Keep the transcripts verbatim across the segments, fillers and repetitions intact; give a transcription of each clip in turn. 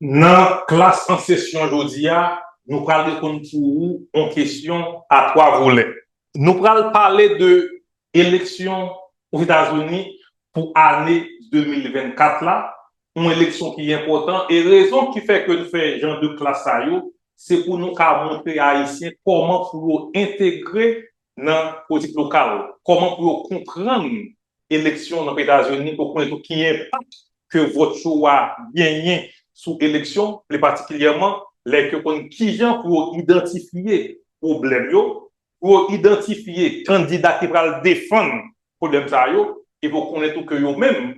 Nan klas an sesyon jodi a, nou pral reponn pou ou yon kesyon a twa volè. Nou pral pale de eleksyon Ozetazini pou ane de mil vennkat la, yon eleksyon ki enpòtan, e rezon ki fè ke nou fè jan de klas sa yo, se pou nou ka montre Ayisyen kòman pou yo entegre nan politik lokal, kòman pou yo konprann eleksyon nan peyi Etazini, pou konnen tou ki enpak ke vòt yo a genyen sou eleksyon, pli patikilyèman, lè ke konn kijan pou yo idantifye pwoblèm yo, pou yo idantifye kandida ki pral defann pwoblèm sa yo, e pou konnen tou ke yo menm,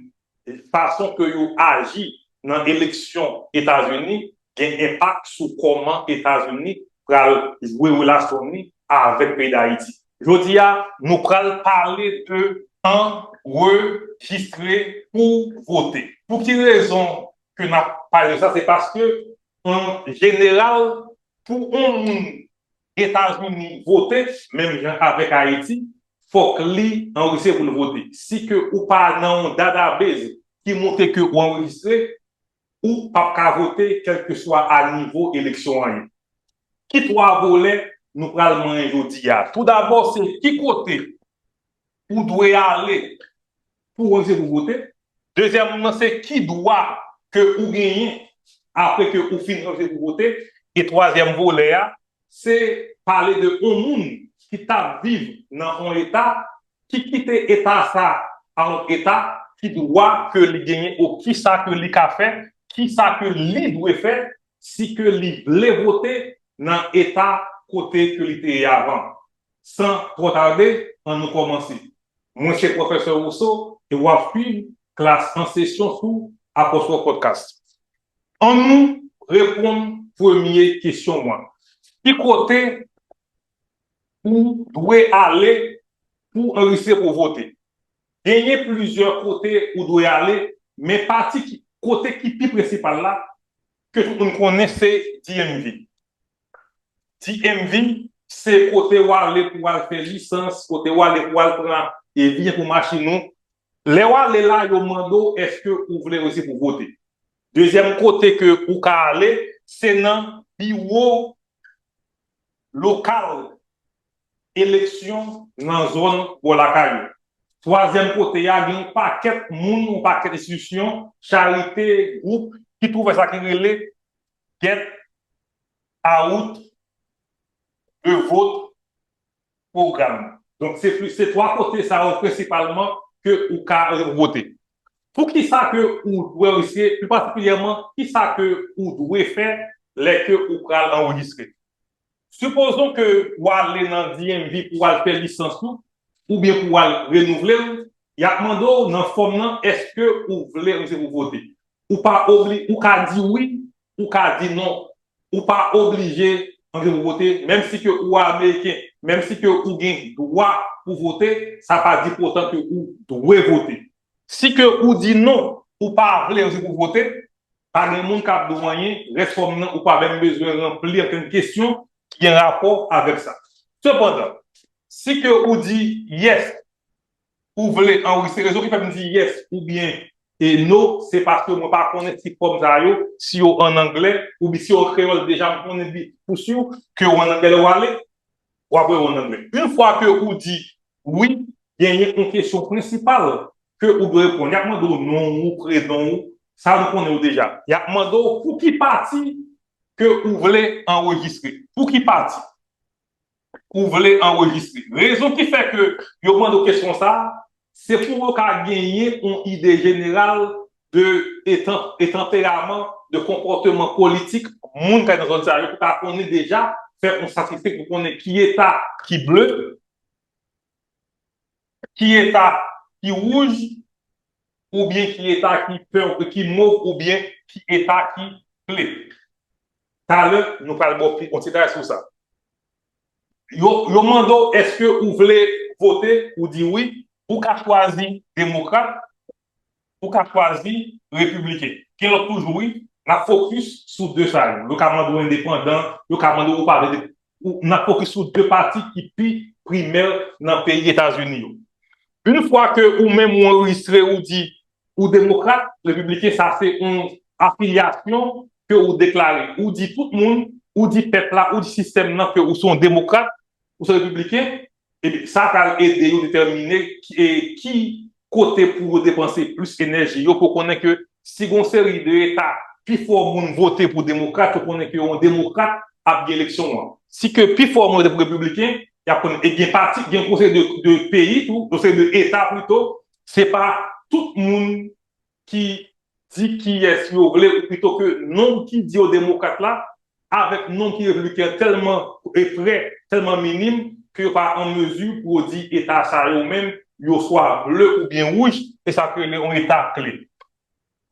fason ke yo aji nan eleksyon Etazini, gen enpak sou kòman Etazini pral jwe relasyon li avèk peyi Dayiti. Jodi a, nou pral pale de anrejistre pou vote. Pou ki rezon ke n ap pale de sa? Se paske, an jeneral, pou yon moun Etazini vote, menm jan avèk Ayiti, fòk li anrejistre pou l vote. Si ke ou pa nan yon database ki montre ke ou anrejistre, ou p ap ka vote, kèlkeswa a nivo eleksyon an ye. Ki twa volè nou pral manyen jodi a? Toudabò, se ki kote ou dwe ale pou w anrejistre pou vote. Dezyèm nan, se ki dwa ke ou genyen apre ke ou fin anrejistre pou vote. E twazyèm volè a, se pale de yon moun ki t ap viv nan yon eta, ki kite eta sa a yon eta, ki dwa ke li genyen, ou kisa ke li ka fè, kisa ke li dwe fè, si ke li vle vote nan eta kote ke li te ye avan. San twò tade, ann nou kòmanse. Mwen se Pwofesè Rousseau e w ap swiv klas an sesyon sou Apostrophe Podcast. Ann nou reponn premye kesyon an. Ki kote ou dwe ale pou anrejistre pou vote? Genyen plizyè kote ou dwe ale, men pati ki, kote ki pi prensipal la, ke tout moun konnen, se D M V. D M V, se kote w ale pou w al fè lisans, kote w ale pou w al pran e viza pou machin ou. Lè w ale la, yo mande w èske ou vle anrejistre pou vote. Dezyèm kote ke ou ka ale, se nan biwo lokal eleksyon nan zòn bò lakay ou. Twazyèm kote a, gen yon pakèt moun, yon pakèt enstitisyon, charite, gwoup, ki tou fè sa ki rele get out the vote program. Donk, se, se twa kote sa yo prensipalman ke ou ka vote. Pou ki sa ke ou dwe anrejistre, pi patikilyèman, ki sa ke ou dwe fè lè ke ou pral anrejistre? Sipozon ke w ale nan D M V pou w al fè lisans ou, oubyen pou w al renouvle l, y ap mande w nan fòm nan, èske ou vle anrejistre pou vote? Ou pa obli, ou ka di wi, ou ka di non. Ou pa oblije anrejistre pou vote, menm si ke ou ameriken, menm si ke ou gen dwa pou vote, sa pa di pou otan ke ou dwe vote. Si ke ou di non, ou pa vle anrejistre pou vote, pa gen moun k ap di w anyen, rès fòm nan ou pa menm bezwen ranpli ankenn kesyon ki gen rapò avèk sa. Sepandan, si ke ou di yes, ou vle anrejistre, rezon ki fè m di yes oubyen e no, se paske mwen pa konnen si fòm sa yo, si yo an anglè, oubyen si yo an kreyòl, deja m konnen li pou si ke yo an anglè lè w ale, w ap wè yo an anglè. Yon fwa ke ou di wi, genyen yon kesyon prensipal ke ou dwe reponn. Y ap mande w non ou, prenon ou, sa nou konnen yo deja. Y ap mande w pou ki pati ke ou vle anrejistre. Pou ki pati ou vle anrejistre? Rezon ki fè ke yo mande w kesyon sa a, se pou yo ka genyen yon ide jeneral de etan-, e tanperaman, de konpòteman politik moun k ap nan zòn sa yo, pou ka konnen deja, fè yon statistik pou konnen ki eta ki ble, ki eta ki wouj, oubyen ki eta ki pe-, ki mov, oubyen ki eta ki ple. Talè, nou pral ba w pi, yon ti detay sou sa. Yo, yo mande w, èske ou vle vote? Ou di wi. Ou ka chwazi demokrat, ou ka chwazi repibliken. Gen lòt toujou, wi. N ap fokis sou de sa yo. Yo ka mande w endepandan, yo ka mande w ou pa vle de-, ou, n ap fokis sou de pati ki pi primè nan peyi Etazini yo. Yon fwa ke ou menm ou anrejistre, ou di ou demokrat, repibliken, sa se yon afilyasyon ke ou deklare, ou di tout moun, ou di pèp la, ou di sistèm nan ke ou se yon demokrat, ou se repibliken, epi sa pral ede yo detèmine ki, e, ki kote pou yo depanse plis enèji yo, pou konnen ke si gon seri de eta, pi fò moun vote pou demokrat, yo konnen ke yon demokrat ap gen eleksyon an. Si ke pi fò moun vote pou repibliken, y ap konnen, e gen pati, gen konsèy de, de peyi tou, konsèy de eta plito, se pa tout moun ki di kiyès yo vle, ou pito ke nonb ki di yo demokrat la, avèk nonb ki repibliken tèlman etrè, tèlman minim, ke yo pa an mezi pou yo di eta sa yo menm, yo swa ble oubyen wouj, e sa k rele yon eta kle.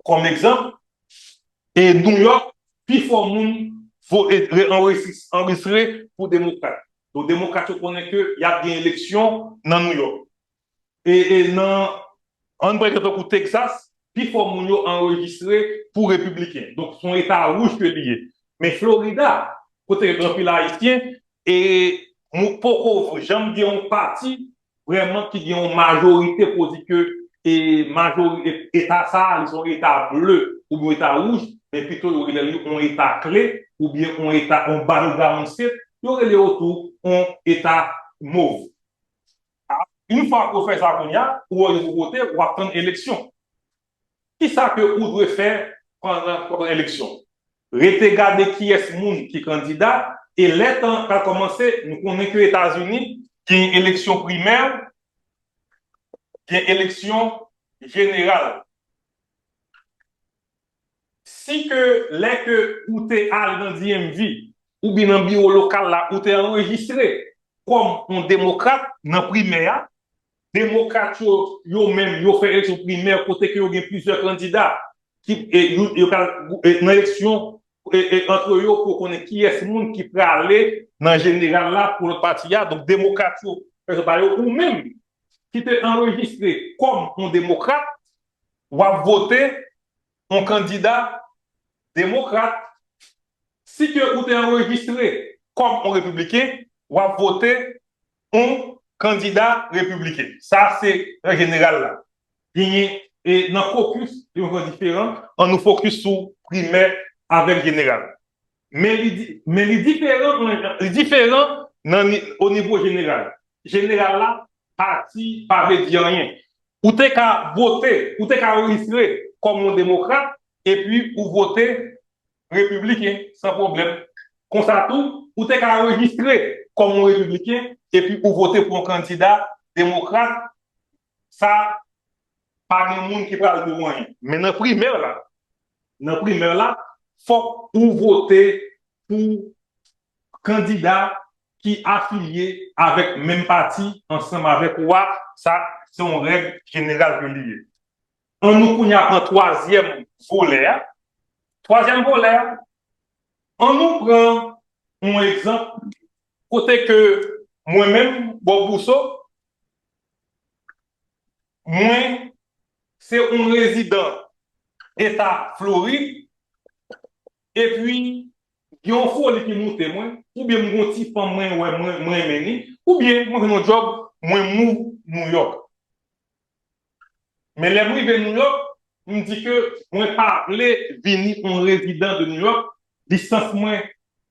Kòm egzanp, e New York, pi fò moun vo-, e, re-, anrejis-, anrejistre pou demokrat. Donk, demokrat yo konnen ke y ap gen eleksyon nan New York. E, e nan, ann pran egzanp tankou Texas, pi fò moun yo anrejistre pou repibliken. Donk, se yon eta wouj ke li ye. Men Florida, kote gen anpil Ayisyen, e nou poko janm gen yon pati vrèman ki gen yon majorite pou di ke, e, majori-, e, eta sa a, li se yon eta ble oubyen yon eta wouj, men pito yo rele li yon eta kle oubyen yon eta, yon battleground state, yo rele yo tou yon eta mov. A, yon fwa ke w fè sa kounye a, ou rive pou vote, w ap tann eleksyon. Kisa ke ou dwe fè pandan, pandan eleksyon? Rete gade kiyès moun ki kandida, e lè tan pral kòmanse, nou konnen ke Etazini gen eleksyon primè, gen eleksyon jeneral. Si ke lè ke ou te al nan D M V oubyen nan biwo lokal la, ou te anrejistre kòm yon demokrat nan primè a, demokrat yo, yo menm, yo fè eleksyon primè kote ke yo gen plizyè kandida ki, e, yo, yo ka, e, nan eleksyon, e, e, antre yo pou konnen kiyès moun ki prale nan jeneral la pou lòt pati a. Donk, demokrat yo fè sa pa yo, ou menm ki te anrejistre kòm yon demokrat, w ap vote yon kandida demokrat. Si ke ou te anrejistre kòm yon repibliken, w ap vote yon kandida repibliken. Sa se règ jeneral la. Genyen, e nan caucus, li yon jan diferan. An nou fokis sou primè avèk jeneral. Men li di, men li diferan, li diferan nan ni, o nivo jeneral. Jeneral la, pati pa vle di anyen. Ou te ka vote, ou te ka anrejistre kòm yon demokrat, epi ou vote repibliken, san pwoblèm. Konsa tou, ou te ka anrejistre kòm yon repibliken, epi ou vote pou yon kandida demokrat, sa pa gen moun ki pral di w anyen. Men nan primè la, nan primè la, fòk ou vote pou kandida ki afilye avèk menm pati ansanm avèk ou a, sa se yon règ jeneral ke li ye. An nou kounye a pran twazyèm volè a. Twazyèm volè a, an nou pran yon egzanp kote ke mwen menm, Bob Rousseau, mwen se yon rezidan eta Florid, epi gen yon foli ki moute mwen, oubyen m gen yon ti fanm mwen wè mwen, mwen renmen li, oubyen mwen jwenn yon djòb, mwen move New York. Men lè m rive New York, m di ke mwen pa vle vini yon rezidan de New York, lisans mwen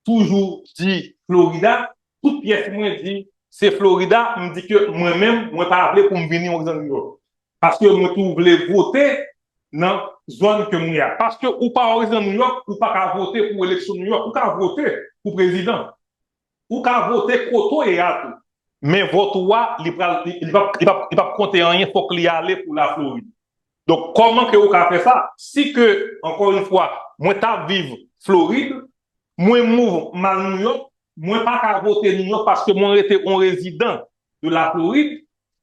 toujou di Florida, tout pyès mwen di se Florida, m di ke mwen menm, mwen pa vle pou m vini yon rezidan New York. Paske mwen tou vle vote nan zòn ke m ye a. Paske ou pa yon rezidan New York, ou pa ka vote pou eleksyon New York, ou ka vote pou prezidan. Ou ka vote kote w ye a tou. Men vòt ou a, li pral, li, li p ap, li p ap, li p ap konte anyen, fòk li ale pou Laflorid. Donk, kòman ke ou ka fè sa? Si ke, ankò yon fwa, mwen t ap viv Florid, mwen move m al New York, mwen pa ka vote New York paske mwen rete yon rezidan de Laflorid,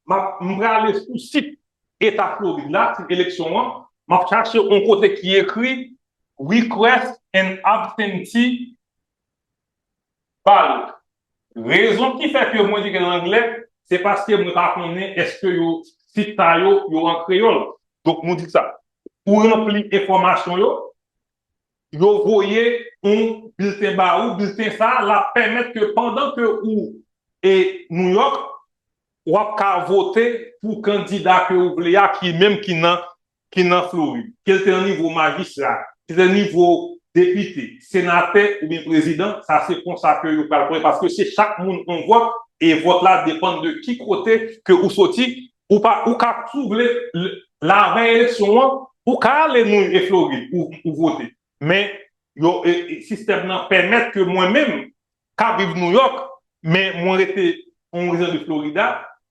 m ap, m prale sou sit eta Florid la, sit eleksyon an, m ap chache yon kote ki ekri request an absentee ballot. Rezon ki fè ke mwen di ke nan anglè, se paske mwen pa konnen èske yo, sit sa yo, yo an kreyòl. Donk, nou di sa. Ou ranpli enfòmasyon yo, yo voye yon bilten ba ou, bilten sa a, l ap pèmèt ke pandan ke ou e New York, w ap ka vote pou kandida ke ou vle a, ki menm ki nan, ki nan Florid. Ke l te nan nivo majistra, ke l te nan nivo depite, senatè oubyen prezidan, sa se konsa ke yo pral konte, paske se chak moun yon vòt, e vòt la depann de ki kote ke ou soti, ou pa, ou ka, si w vle, l-, lavan eleksyon an, ou ka ale New York e Florid, ou, ou vote. Men, yo, e, e, sistèm nan pèmèt ke mwen menm, k ap viv New York, men mwen rete yon rezidan de Florida,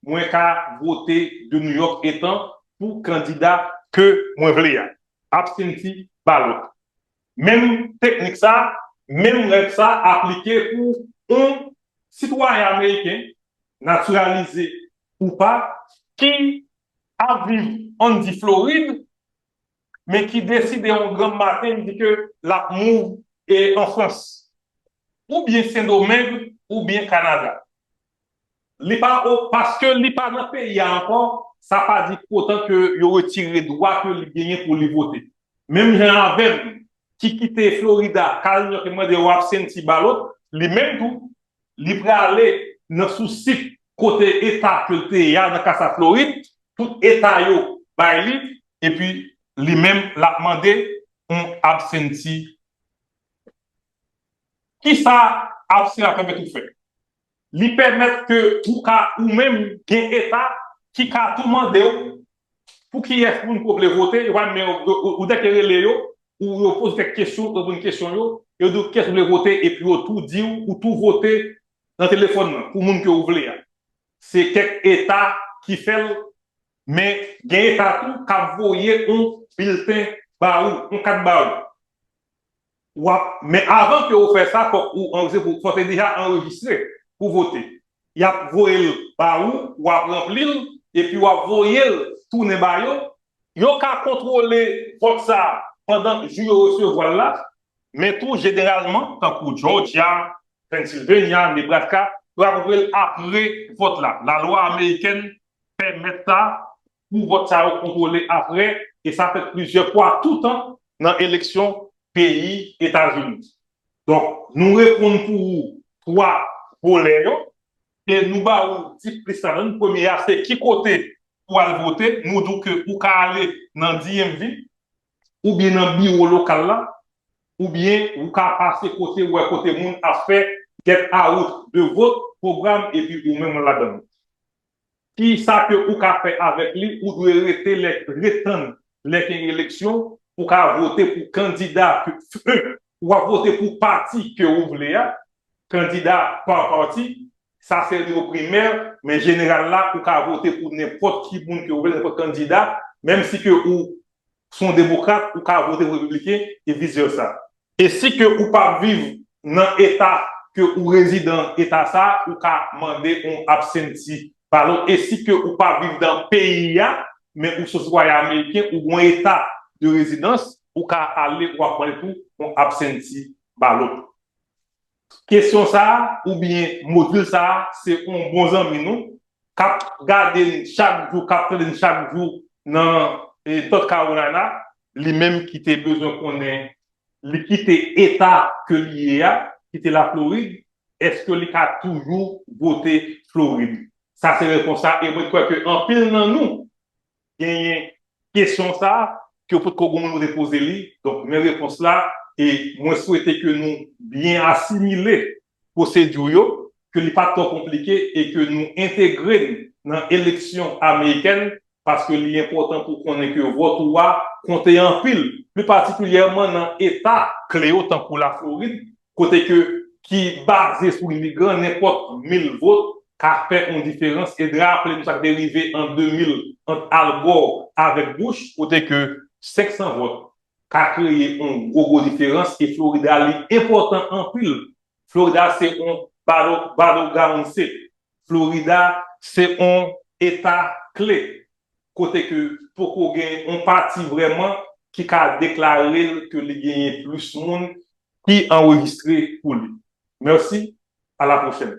mwen ka vote de New York etan pou kandida ke mwen vle a. Absentee ballot. Menm teknik sa, menm règ sa aplike pou yon sitwayen ameriken, natiralize ou pa, ki ap viv, ann di, Florid, men ki deside yon granm maten, li di ke l ap move e an Frans, oubyen Sendomeng, oubyen Kanada. Li pa o-, paske li pa nan peyi a ankò, sa pa di pou otan ke yo retire dwa ke li genyen pou li vote. Menm jan avè m, ki kite Florida, k al New York, e mande yon absentee ballot, li menm tou, li prale nan sou sit kote eta ke l te ye a, nan ka sa Florid, tout eta yo bay li, epi li menm l ap mande yon absentee. Kisa absentee a pèmèt ou fè? Li pèmèt ke ou ka, ou menm, gen eta ki ka tou mande w pou kiyès moun ke w vle vote, yo pa menm, ou, ou, ou tèk rele yo, ou yo poze kèk kesyon, reponn kesyon yo, yo di w kiyès ou vle vote, epi yo tou di w, ou tou vote nan telefòn nan, pou moun ke ou vle a. Se kèk eta ki fè l, men gen eta tou k ap voye yon bilten ba ou, yon kat ba ou. W ap, men avan ke ou fè sa, fòk ou anrejistre, fòk te deja anrejistre pou vote. Y ap voye l ba ou, w ap ranpli l, epi w ap voye l tounen ba yo. Yo ka kontwole vòt sa a pandan jou yo resevwa l la, men tou jeneralman, tankou Georgia, Pennsylvania, Nebraska, yo ka kontwole l apre vòt la. Lalwa amerikèn pèmèt sa pou vòt sa yo kontwole apre, e sa fèt plizyè fwa toutan nan eleksyon peyi Etazini. Donk, nou reponn pou ou twa volè yo, e nou ba ou dis plis ladan l. Premye a, se ki kote pou al vote. Nou di w ke ou ka ale nan D M V, oubyen nan biwo lokal la, oubyen ou ka pase kote, ou wè kote moun ap fè get out de vote program, epi ou menm ladan l. Ki sa ke ou ka fè avèk li? Ou dwe rete lè, ret tann lè gen eleksyon, ou ka vote pou kandida ke, w ap vote pou pati ke ou vle a, kandida pa pati, sa se yo primè, men jeneral la, ou ka vote pou nenpòt ki moun ke ou vle, nenpòt kandida, menm si ke ou se yon demokrat, ou ka vote pou repibliken, e vis vèsa. E si ke ou pa viv nan eta ke ou rezidan eta sa, ou ka mande yon absentee ballot. E si ke ou pa viv nan peyi a, men ou se sitwayen ameriken, ou gen yon eta de rezidans, ou ka ale, ou ap mande tou yon absentee ballot. Kesyon sa a, oubyen modil sa a, se yon bon zanmi nou, k ap gade n chak jou, k ap tande n chak jou nan, e, North Carolina, li menm ki te bezwen konnen, li kite eta ke li ye a, kite Laflorid, èske li ka toujou vote Florid? Sa se repons la, e mwen kwè ke anpil nan nou genyen kesyon sa a, ke potko gen moun te poze li. Donk, men repons la, e mwen swete ke nou byen asimile pwosedi yo, ke li pa twò konplike e ke nou entegre l nan eleksyon amerikèn, paske li enpòtan pou konnen ke vòt ou a konte anpil, pli patikilyèman nan eta kle yo, tankou Laflorid, kote ke, ki baze sou imigran, nenpòt mil vòt ka fè yon diferans. E n raple nou sa k te rive an de mil ant Al Gore avèk Bush, kote ke senk san vòt ka kreye yon gwo, gwo diferans. E Florida, li enpòtan anpil. Florida se yon battle, battleground state. Florida se yon eta kle, kote ke poko gen yon pati vrèman ki ka deklare l ke li genyen plis moun ki anrejistre pou li. Mèsi, à la prochaine.